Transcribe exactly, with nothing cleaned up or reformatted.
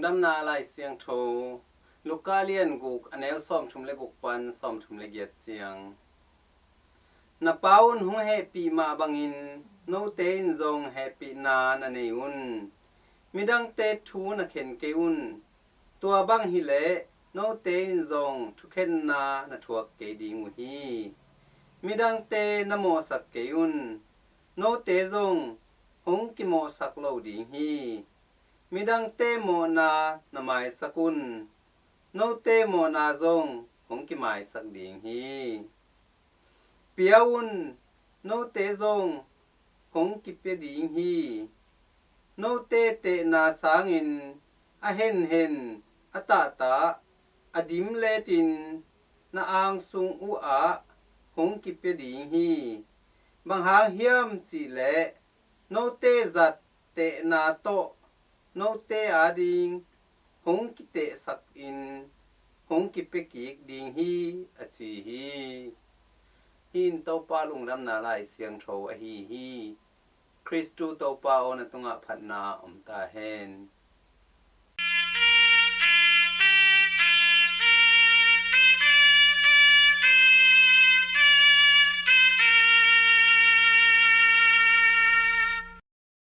Damna Lai Siangtho, Luka lian guk, a neu sawmthum le guk pan sawmthum le giat ciang. Na Pa un hong hehpih mah bangin note in zong hehpihna na nei un. Midangte thu na khen kei un. Tua bang hileh note in zong thukhenna na thuak kei ding uh hi. Midangte na mawhsak kei un. Note zong hong kimawhsak lo ding hi. Midangte mawhna na maisak un. Note mawhna zong hong kimaisak ding hi. Pia un, note zong hong kipia ding hi. Note tehna sangin a henhen, a tahtah, a dim letin na angsung uh ah hong kipia ding hi. Bang hang hiam cihleh note zat tehna tawh note ading hong kitehsak in hong kipia kik ding hi, a ci hi. Hih in Topa lungdamna Lai Siangtho ahi hi. Khristu Topa aw, na tungah phatna om ta hen.